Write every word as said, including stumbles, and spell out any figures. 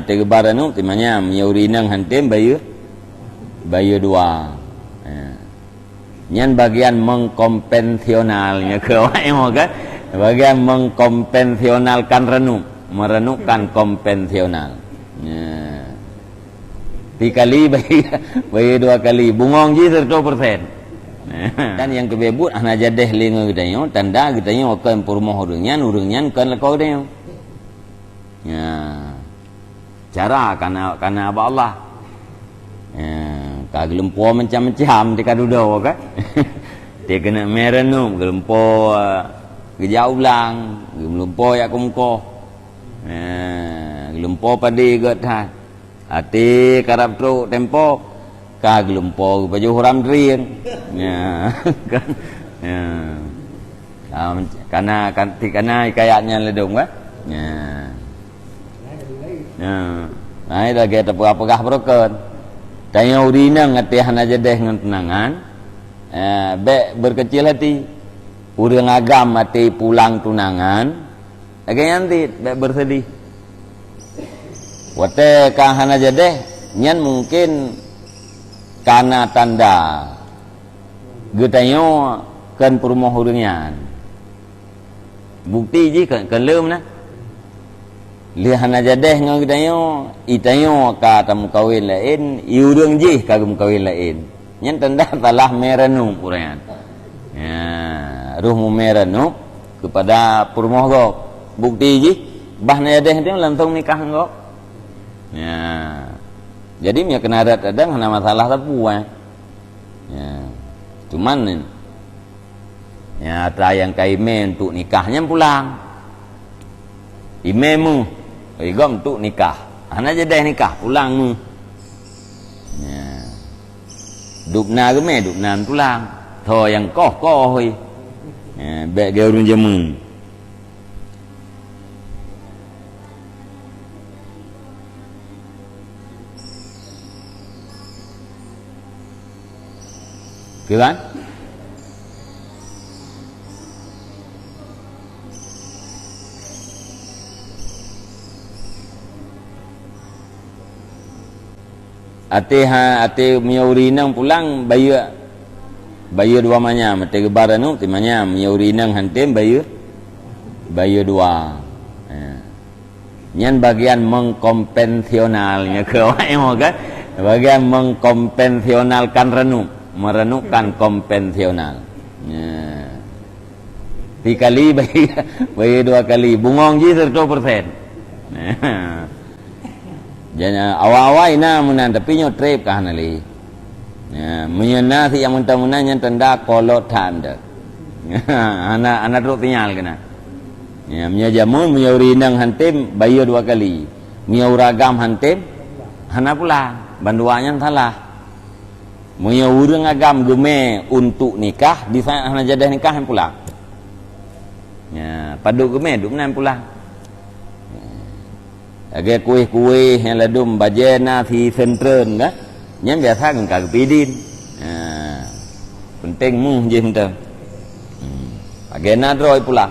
Teugeubah ranub teuma nyan, meunyoe ureueng inong han tem bayeue, bayeue dua. Ha. Nyan bagian mengkonvensional nyoe keu awak nyoe kan. Bagian mengkonvensionalkan ranub, meranubkan konvensional. Ya. Tikali bayeue, bayeue dua kali, bungong jih seratus persen. Dan nyang keubeh buet hana jadeh lé ngon geutanyoe, tanda geutanyoe kon peurumoh ureueng nyan, ureueng nyan kon lakoe geutanyoe. Ya. Cara kana, kana bak Allah. Ya, ka geulumpoe macam-macam tika dudoe kan. Tika keuneuk mé ranub, geulumpoe, eh, geujak u blang, geulumpoe jak keu mukoh. Ya, geulumpoe padé gét that. Até karab trok tempo, ka geulumpoe geupajoh uram trieng. Ya, kan? Ya. Ah, menc-, kana, kan, ti kana hikayat nyan ladôm, kan? Ya. Ya. Nah, itu lagèe tapeugah-peugah beureukan. Tanyoe ureueng inong até hana jadeh ngon tunangan, eh, bèk berkecil hati. Ureueng agam até pulang tunangan, lagèe nyan cit, bèk bersedih. Watèe ka hana jadeh, nyan mungkin kana tanda geutanyoe kon peurumoh ureueng nyan. Bukti jih kon, kon lé meunan. Lé hana jadeh ngon geutanyoe, i tanyoe ka tameukawen laén, i ureueng jih ka geumeukawen laén. Nyan tanda salah mé ranub ureueng nyan. Ya, roh mumé ranub keupada peurumoh gob. Bukti jih, bah na jadeh teuh langsong nikah ngon gob. Ya. Jadi, meunyoe keunarat adang hana masalah sapeue, eh. Ya. Cuman, ya, atra nyang ka imé untuk nikah nyan pulang. Imé méuh, i gob untuk nikah. Hana jadeh nikah, pulang méuh. Ya. Dubna geumé, dubna pulang. Tho nyang koh, koh, oi. Ya, bèk gaya ureueng jameun. Keu kan? Até ha, até meunyoe ureueng inong pulang bayeue, bayeue dua manyam, até geuba ranub ti manyam, meunyoe ureueng inong han tem bayeue, bayeue dua. Ha. Nyan bagian mengkonvensional nyoe keu awak nyoe kan. Bagian mengkonvensionalkan ranub, meranubkan konvensional. Ya. Sikali bayeue, bayeue dua kali, bungong jih seratus persen. Jadi, awai-awai na meunan, tapi nyoe treb ka hana lé. Ya, meunyoe na si nyang meunan-meunan nyan tanda kolot that. Hana, hana trok sinyal keunan. Ya, meunyoe jameun, meunyoe ureueng inong han tem, bayeue dua kali. Meunyoe ureueng agam han tem, hana pulang. Bandua nyan salah. Meunyoe ureueng agam geumé untuk nikah, di saat hana jadeh nikah, han pulang. Ya, padub geumé, dub nan pulang. Lagèe kuéh-kuéh nyang ladôm bajèe na si seutreun kan. Nyan biasa ngon ka geupidin. Ha. Penting méuh jih mantong. Hmm. Lagèe na droe pulang.